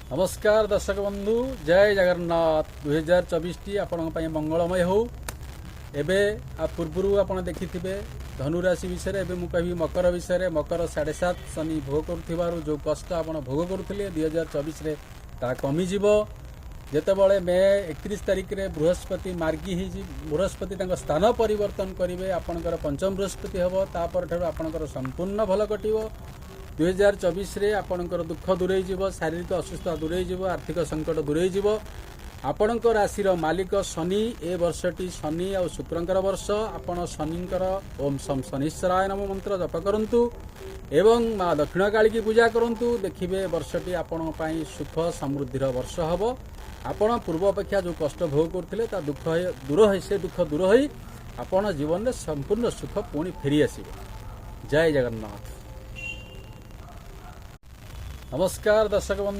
ନମସ୍କାର ଦର୍ଶକ ବନ୍ଧୁ, ଜୟ ଜଗନ୍ନାଥ। 2024ଟି ଆପଣଙ୍କ ପାଇଁ ମଙ୍ଗଳମୟ ହେଉ। ଏବେ ଆ ପୂର୍ବରୁ ଆପଣ ଦେଖିଥିବେ ଧନୁରାଶି ବିଷୟରେ, ଏବେ ମୁଁ କହିବି ମକର ବିଷୟରେ। ମକର 7.5 ଶନି ଭୋଗ କରୁଥିବାରୁ ଯେଉଁ କଷ୍ଟ ଆପଣ ଭୋଗ କରୁଥିଲେ, 2024ରେ ତାହା କମିଯିବ। ଯେତେବେଳେ ମେ 31 ତାରିଖରେ ବୃହସ୍ପତି ମାର୍ଗୀ ହେଇଛି, ବୃହସ୍ପତି ତାଙ୍କ ସ୍ଥାନ ପରିବର୍ତ୍ତନ କରିବେ, ଆପଣଙ୍କର ପଞ୍ଚମ ବୃହସ୍ପତି ହେବ। ତାପରଠାରୁ ଆପଣଙ୍କର ସମ୍ପୂର୍ଣ୍ଣ ଭଲ କଟିବ। 2024ରେ ଆପଣଙ୍କର ଦୁଃଖ ଦୂରେଇ ଯିବ, ଶାରୀରିକ ଅସୁସ୍ଥତା ଦୂରେଇ ଯିବ, ଆର୍ଥିକ ସଙ୍କଟ ଦୂରେଇ ଯିବ। ଆପଣଙ୍କ ରାଶିର ମାଲିକ ଶନି। ଏ ବର୍ଷଟି ଶନି ଆଉ ଶୁକ୍ରଙ୍କର ବର୍ଷ। ଆପଣ ଶନିଙ୍କର ଓମ୍ ଶମ୍ ଶନିଶ୍ଚରାୟ ନମ ମନ୍ତ୍ର ଜପ କରନ୍ତୁ ଏବଂ ମା ଦକ୍ଷିଣ କାଳିକି ପୂଜା କରନ୍ତୁ। ଦେଖିବେ, ବର୍ଷଟି ଆପଣଙ୍କ ପାଇଁ ସୁଖ ସମୃଦ୍ଧିର ବର୍ଷ ହେବ। ଆପଣ ପୂର୍ବ ଅପେକ୍ଷା ଯେଉଁ କଷ୍ଟ ଭୋଗ କରୁଥିଲେ, ତା ଦୁଃଖ ଦୂର ହୋଇ ସେ ଦୁଃଖ ଦୂର ହୋଇ ଆପଣ ଜୀବନରେ ସମ୍ପୂର୍ଣ୍ଣ ସୁଖ ପୁଣି ଫେରି ଆସିବ। ଜୟ ଜଗନ୍ନାଥ। ନମସ୍କାର ଦର୍ଶକ ବନ୍ଧୁ।